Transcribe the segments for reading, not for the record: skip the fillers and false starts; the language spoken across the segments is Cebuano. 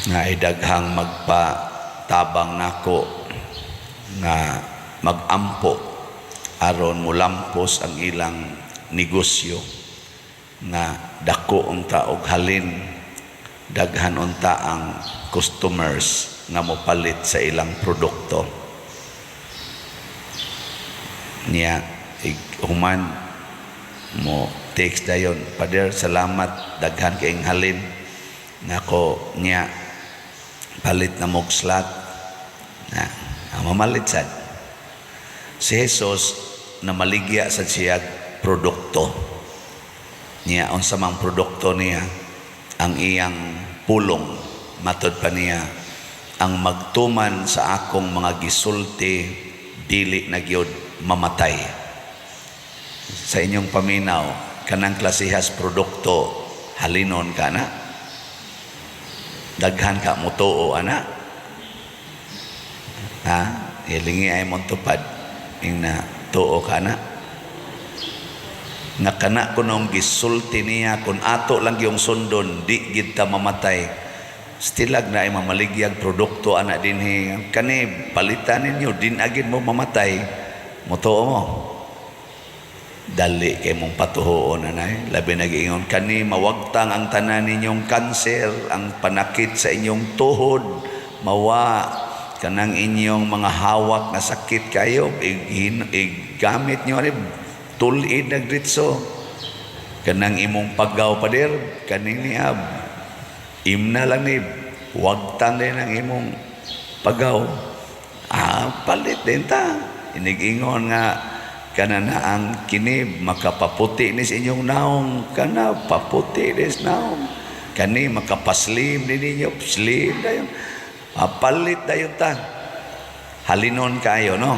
Nga daghang magpatabang nako nga magampo aron mulampos ang ilang negosyo, nga dako unta og halin, daghan unta ang customers nga mopalit sa ilang produkto niya. Human mo text dayon, "Pader, salamat, daghan kayong halin nako niya, palit na mog slot." Na mamalit sad. Si Jesus na maligya sa siya produkto niya. Unsa mang produkto niya? Ang iyang pulong. Matod pa niya, "Ang magtuman sa akong mga gisulti dili na gyud mamatay." Sa inyong paminaw, kanang klasehas produkto, halinon ka na? Daghan ka mutuo ana? Ha, hilingi ay mong tupad ing na tuo ka na nga kana kunong gisulti niya, kung ato lang yung sundon, di gid ta mamatay. Stilag na ay mamaligyag produkto ana dinhi, "Kani palitan ninyo, din agid mo mamatay," mutuo mo? Dali kay mong patuhoon anay, labi nag-ingon, "Kani mawagtang ang tanan ninyong kanser, ang panakit sa inyong tuhod mawa, kanang inyong mga hawak na sakit kayo, igamit nyo ani, tulid nagdritso. Kanang imong paggaw, pader, kaning niab imna lang ni, wagtang din ang imong pagaw." Ah, palit din ta. Inigingon nga kana na ang kini makapaputi ni sa inyong naong, kana paputi ni sa naong, kani makapaslim ni ninyo, slim dayon. Ah, palit dayon ta. Halinon kayo, no?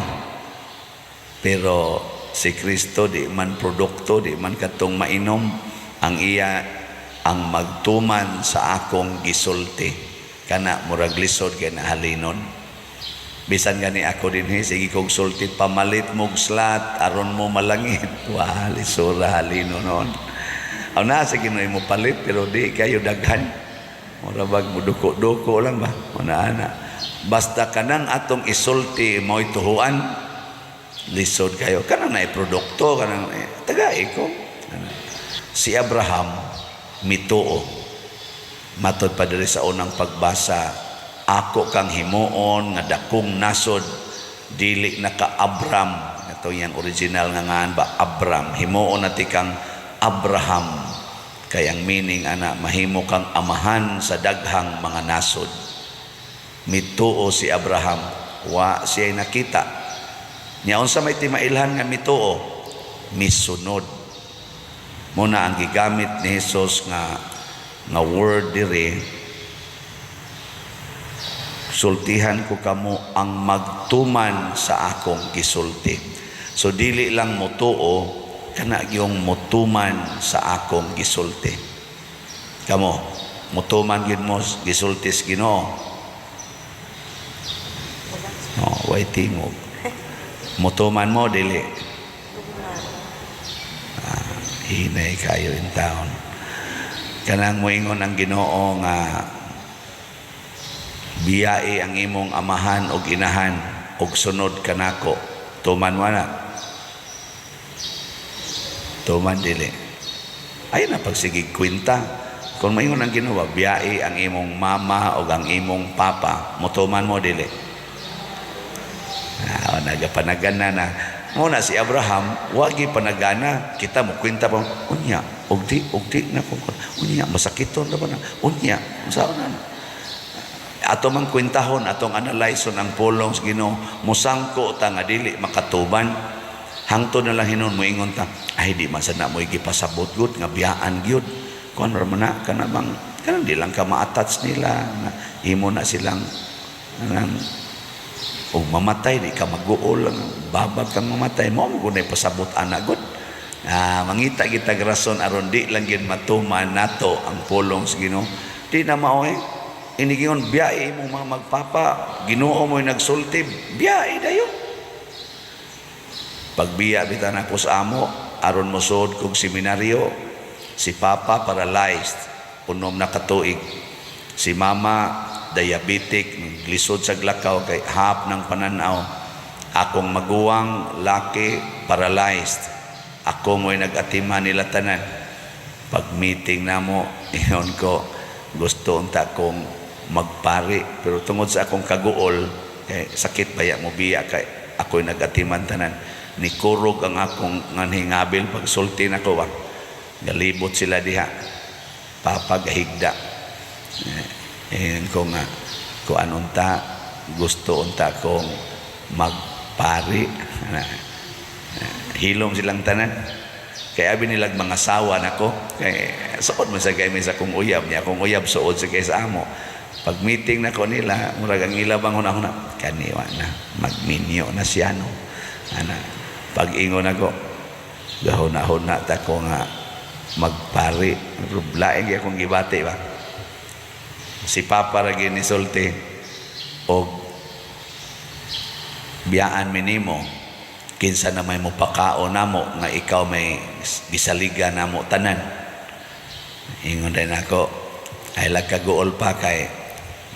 Pero si Kristo di man produkto, di man katong mainom. Ang iya, "Ang magtuman sa akong gisulti." Kana murag lisod kay na halinon. Bisan gani ako dinhi, sige kog sulti, "Pamalit mog slot aron mo malangit." Wa, lisura halinon noon. Aw na sige no mo palit, pero di kayo daghan. Mura bag muduko-duko lang ba? Una ana. Basta kanang atong isulti mo'y tuhuan, lisod kayo. Kanang na produkto, kanang eh, taga ko. Si Abraham mituo. Matod pa diri sa unang pagbasa, "Ako kang himuon nga dakong nasod." Dili na ka Abram, ito yung original nga ngan ba, Abram, himuon na ti kang Abraham, kay ang meaning ana, mahimo kang amahan sa daghang mga nasod. Mituo si Abraham, wa siya nakita niya. Unsa may timailhan nga mituo? Misunod. Muna ang gigamit ni Jesus nga nga word diri, "Sultihan ko kamo, ang magtuman sa akong gisulti." So dili lang motuo, kana yung motuman sa akong gisulti. Kamo, motuman gyud mo gisulti sa Ginoo? Oh, way tingog. Motuman mo, dili? Ah, hinay kayo in town. Kanang moingon ang Ginoo nga biyai ang imong amahan og inahan og sunod kanako, tuman mo na? Tuman, dili? Ay na pagsigig kwenta. Kung moingon ang Ginoo, biyai ang imong mama o ang imong papa, motuman mo, dili? Ah, nagapanagana na. Muna si Abraham, wagi panagana. Kita mo kwenta pa, unya, ugdi na ko. Unya, masakiton na ba na? Unya, unsa na? Ato mang kwentahon, atong analyze ang pulong sa Ginoo, musangko ta nga dili makatuban. Hangtod na lang hinon moingon ta, "Ay, di man sad na mo gipasabot gud nga biyaan gyud." Kuan ra man na, kana bang kanang di lang ka ma-attach nila, na imo na silang kanang o mamatay di ka maguol lang, babag kang mamatay mo mo kunay pasabot ana gud. Ah, mangita kita rason aron di lang gyud matuman nato ang pulong sa Ginoo. Di na mao eh. Inigingon, "Biyae mo mga magpapa," Ginoo mo'y nagsulti, biyae dayon. Pagbiya bitaw nako sa amo aron mosuod kog seminaryo, si papa paralyzed 6 na katuig, si mama diabetic, lisod sa lakaw kay hap ng pananaw. Akong maguwang laki, paralyzed. Ako mo'y nag-atiman nila tanan. Pag meeting namo, ingon ko, gusto unta kong magpari, pero tungod sa akong kaguol kay sakit baya mo biya kay ako'y nag-atiman tanan, ni kurog ang akong nganhingabil pagsulti nako ba. Galibot sila diha, "Papa, gahigda." Eh, ingon ko nga kuan unta, gusto unta kong magpari. Hilom silang tanan kay abi nilag mga sawa nako, kay suod man sa kay sa akong uyab niya, akong uyab suod sa kay sa amo. Pag meeting nako nila, murag ang ila bang huna-huna kaniwa na magminyo na siya, no? Ana, pag ingon ako, gahuna-huna ta ko nga magpari, pero lain gyud akong gibati ba. Si Papa ra gyud nisulti, "Og biyaan mi nimo, kinsa na may mopakaon namo nga ikaw may gisaligan namo tanan?" Ingon din ako, ay kaguol pa kay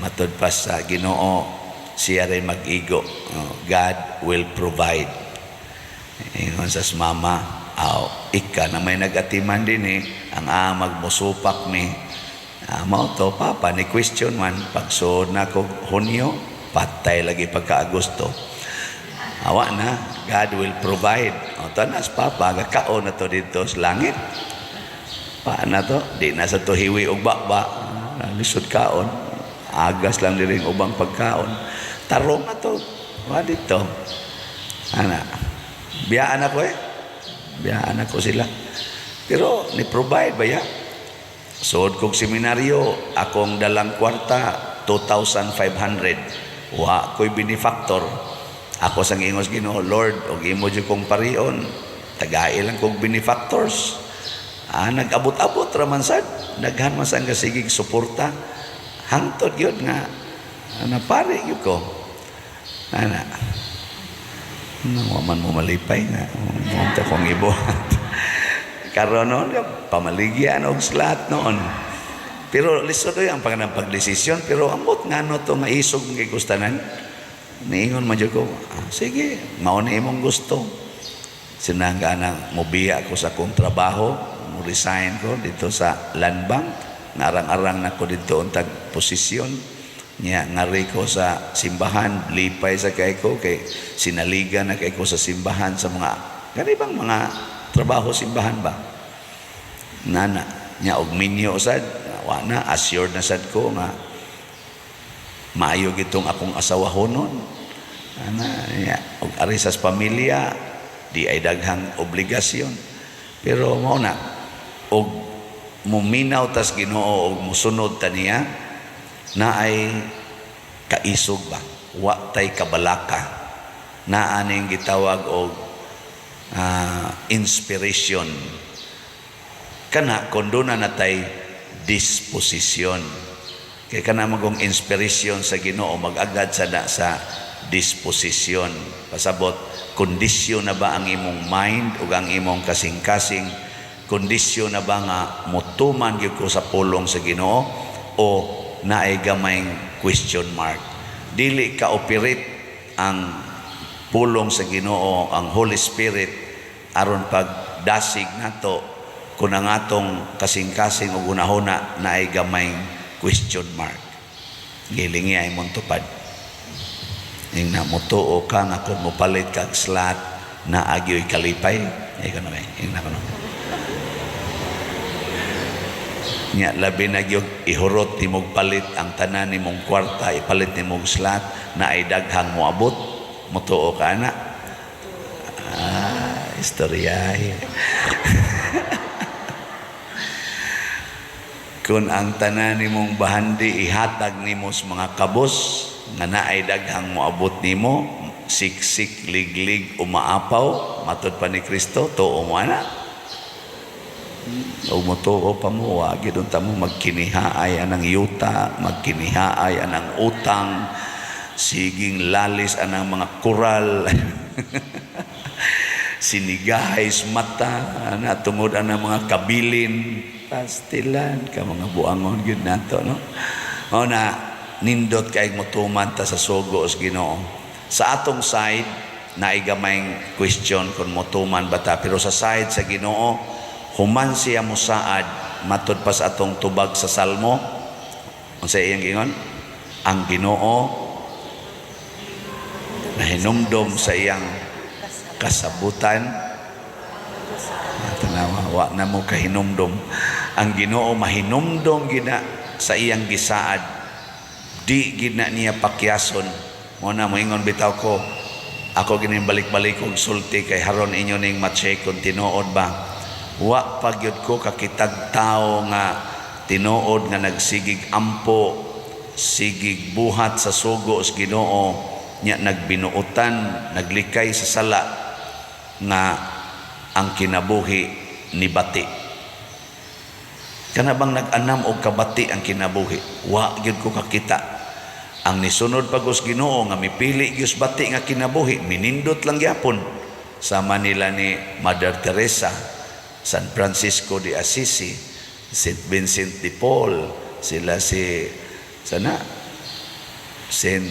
matud pa sa Ginoo, siya rin mag-igo. Oh, God will provide. Ingon sa mama, "Aw, ika na may nag-atiman din eh, ang amag musupak mi." Ah, mao to, Papa, ni question man, pagsuod na ko Hunyo, patay lagi pagka Agosto. Awa na, God will provide. O, tanas, Papa, gakaon na to dito sa langit. Paana to? Di na sa to hiwi og baba. Ah, lisod kaon. Agas lang diri ang ubang pagkaon. Tarong na to. Wa dito. Ana. Biyaan ako eh. Biyaan ako sila. Pero ni provide ba ya? Suod kog seminaryo, akong dalang kwarta 2,500. Wa ko'y benefactor. Ako sang ingos Ginoo, "Lord, og imo jud kong parion, tagai lang kog benefactors." Ah, nag-abot-abot ra man sad. Daghan man sang gasigig suporta. Hangtod gyud nga napari gyud ko. Ana. No, man mo malipay nga mo kong ibuhat. Karon noon, pamaligyan og slot noon. Pero lisod oy ang panganang pagdesisyon, pero ambot nga no to nga isog mong gigustanan. Niingon man jud ko, "Ah, sige, mao na imong gusto." Sinangga na mobiya ko sa akong trabaho, mo resign ko dito sa Land Bank. Ngarang-arang na ko dito untag posisyon. Nya ngari ko sa simbahan, lipay sa kay ko kay sinaligan na kay ko sa simbahan sa mga kanibang mga trabaho simbahan ba. Nana, nya og minyo sad, wa na, assured na sad ko nga maayo gitong akong asawahonon. Ana, nya, og ari sa pamilya, di ay daghang obligasyon. Pero mao na, og muminaw tas Ginoo og musunod ta niya, na ay kaisog ba, wa tay kabalaka, naa ning gitawag og inspiration kana kung doon na natay disposisyon. Kay kana magong inspiration sa Ginoo, mag-agad sa na sa disposisyon. Pasabot, kondisyon na ba ang imong mind ug ang imong kasing-kasing? Kondisyon na ba nga motuman gyud ko sa pulong sa Ginoo o naay gamayng question mark? Dili ka operate ang pulong sa Ginoo, ang Holy Spirit, aron pagdasig nato kung ang atong kasing-kasing ug hunahuna naay gamayng question mark. Gilingi ay mong tupad. Ing na motuo ka nga kung mopalit kag slot na agyo'y kalipay. Ay kano eh. Ing na kuno. Nya labi na gyud ihurot nimog palit ang tanan nimong kwarta, ipalit nimog slot na ay daghang moabot. Motuo ka na. Ah, istorya. Kung ang tanan nimong bahandi ihatag nimo sa mga kabos nga naay daghang moabot nimo, siksik, liglig, umaapaw, matod pa ni Kristo, tuo mo ana? O motuo pa mo, wa gyud unta mo magkinihaay anang yuta, magkinihaay anang utang, siging lalis anang mga koral, sinigahay mata, ana tungod anang mga kabilin, pastilan ka mga buangon gyud nato, no? O na nindot kay motuman ta sa sugo sa Ginoo. Sa atong side, naay gamayng question kung motuman ba ta, pero sa side sa Ginoo, human siya mosaad, matud pa sa atong tubag sa Salmo, unsa iyang giingon? Ang Ginoo nahinumdom sa iyang kasabutan. Tanawa, wa na mo kahinumdom. Ang Ginoo mahinumdom gina sa iyang gisaad, di gina niya pakyason. Mo na moingon bitaw ko, ako gining balik-balik og sulti kay haron inyo ning ma-check kung tinuod ba. Wa pa gyud ko kakitag tao nga tinuod nga nagsigig ampo, sigig buhat sa sugo sa Ginoo nya, nagbinuotan, naglikay sa sala, nga ang kinabuhi ni bati. Kana bang nag-anam og kabati ang kinabuhi, wa gyud ko kakita. Ang nisunod pag us Ginoo nga mipili gyud bati nga kinabuhi, minindot lang gyapon, sama nila ni Mother Teresa, San Francisco de Assisi, Saint Vincent de Paul, sila si sana Saint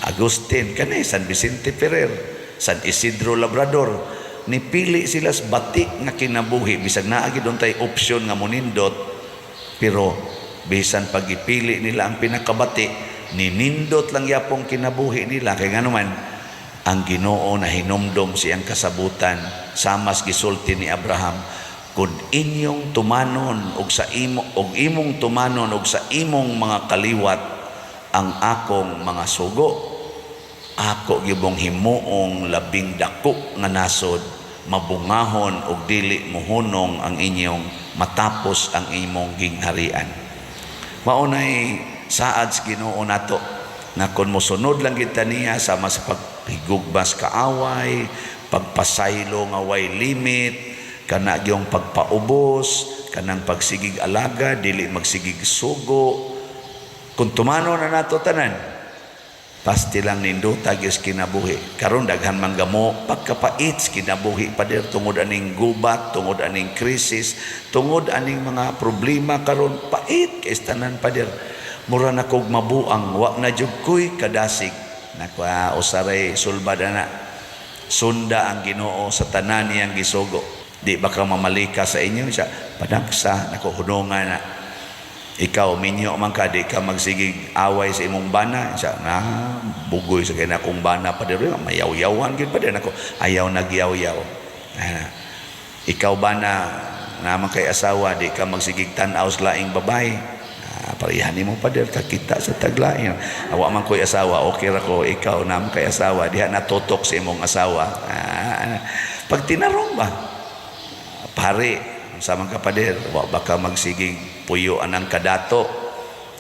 Agustin kani, San Vicente Ferrer, San Isidro Labrador. Nipili sila sa bati nga kinabuhi bisag naa gid tay option nga monindot, pero bisan pagipili nila ang pinakabati, ninindot lang yapong kinabuhi nila, kay ngano man ang Ginoo na hinumdom siyang kasabutan, samas gisulti ni Abraham, "Kung inyong tumanon og sa imo og imong tumanon og sa imong mga kaliwat ang akong mga sugo, ako gibong himuong labing dako nga nasod, mabungahon og dili mohunong ang inyong matapos ang imong gingharian." Mao nay saad sa Ginoo nato nga kung mosunod lang kita niya, sama sa paghigugmas kaaway, pagpasaylo nga way limit, kana gyung pagpaubos, kanang pagsigig alaga, dili magsigig sugo. Kung tumano na nato tanan, pasti lang nindota gyud kinabuhi. Karon daghan man gamo pagkapait sa kinabuhi, pader, tungod aning gubat, tungod aning krisis, tungod aning mga problema karon. Pait kay tanan, pader. Mura na kog mabuang, wa na jud koy kadasig. Nakuha usaray sulbad ana. Sunda ang Ginoo sa tanan niyang gisugo. Di ba ka mamalika sa inyo siya panagsa nako hunungan na. Ikaw, minyo man ka, di ka magsigig away sa imong bana siya na bugoy sa kay akong bana pa diri, mayaw-yawan gid pa nako, ayaw nagyaw-yaw. Ah, ikaw bana, naman kay asawa, di ka magsigig tan-aw sa laing babae. Ah, parehan nimo, pader, kakita sa taglain. Awa man ko'y asawa, okay ra ko. Ikaw naman kay asawa, diha natutok sa imong asawa. Ah, pag tinarong ba, pare, sa man ka, pader, wa ba ka magsigig puyoan ang kadato?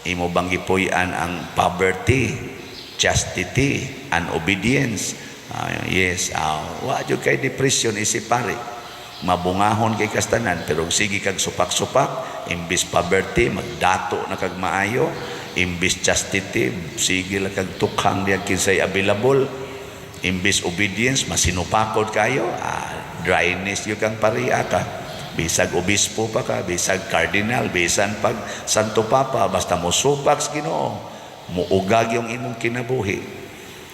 Imo bang gipuy-an ang poverty, chastity, and obedience? Ah, yes, ah, wa jud kay depression isip pare. Mabungahon kay kastanan, pero sige kag supak-supak, imbis poverty, magdato na kag maayo, imbis chastity, sige lang kag tukhang diya kinsay available, imbis obedience, masinupakod kayo, ah, dryness yun kang pariya ka. Bisag obispo pa ka, bisag cardinal, bisan pag Santo Papa, basta mo supak sa Ginoo, muugag yung imong kinabuhi.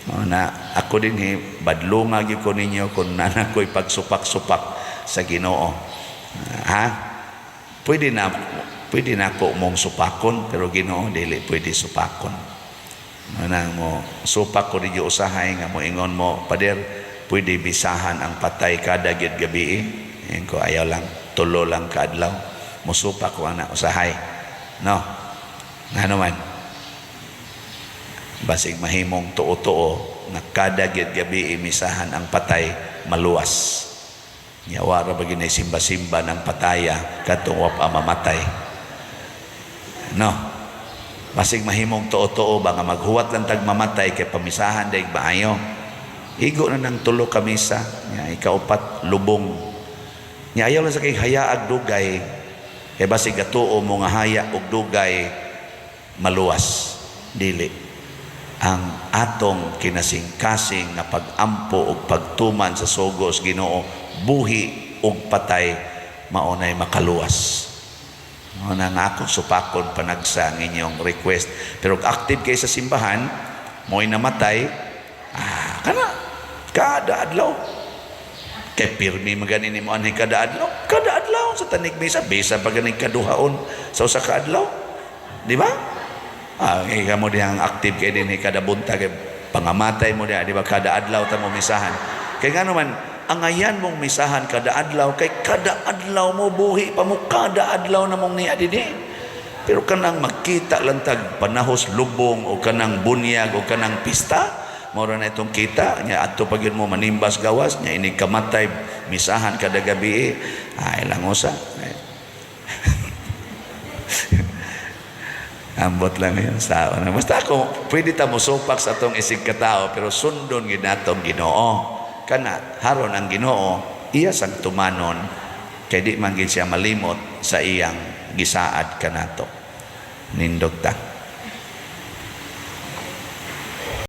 O, na ako din he, badlunga gyud ko ninyo kung nana ko'y pagsupak-supak sa Ginoo. Ha? Pwede na ako mong supakon, pero Ginoo dili pwede supakon. Ano mo supak ko ninyo usahay nga mo ingon mo, "Pader, pwede bisahan ang patay kada gid gabi?" Ingon ko, "Ayaw lang, tulo lang kaadlaw." Musupak ko ana usahay. No. Ngano man? Basig mahimong tuo-tuo nga kada gid gabi imisahan ang patay, maluwas. Nya wa ra ba ginay simba-simba ng pataya kadtong wa pa mamatay? No. Basig mahimong tuo-tuo ba nga maghuwat lang tag mamatay kay pamisahan daig maayo. Igo na ng tulo ka misa, nya ikaupat lubong. Nya ayaw lang sa kay hayaag dugay kay basig gatuo mo nga haya og dugay maluwas. Dili. Ang atong kinasingkasing nga pag-ampo og pagtuman sa sugos Ginoo, buhi ug patay, maunay makaluwas. Mao na nga ako supakon panagsa ang inyong request. Pero kung active kay sa simbahan, mo'y namatay, kana, kada adlaw. Kay pirmi magani nimo anhi kada adlaw. Kada adlaw sa tanig misa, bisa pa ganing kaduhaon sa usa ka adlaw. Di ba? Ikaw mo dihang active kay dinhi kada buntag kay pangamatay mo diha, di ba? Kada adlaw ta mo misahan. Kay ngano man angayan mong misahan kada adlaw kay kada adlaw mo buhi pa mo, kada adlaw na mong niya dinhi. Pero kanang magkita lang tag panahos lubong o kanang bunyag o kanang pista, mao ra na itong kita nya adto pa gyud mo manimbas gawas nya inig kamatay misahan kada gabi, ay lang usa. Ay. Ambot lang yun sa una. Basta ako, pwede ta mo supak sa atong isig katao, pero sundon gid natong Ginoo. Kana, haron ang Ginoo, iya sang tumanon, kay di man gid siya malimot sa iyang gisaad kanato. Nindog ta.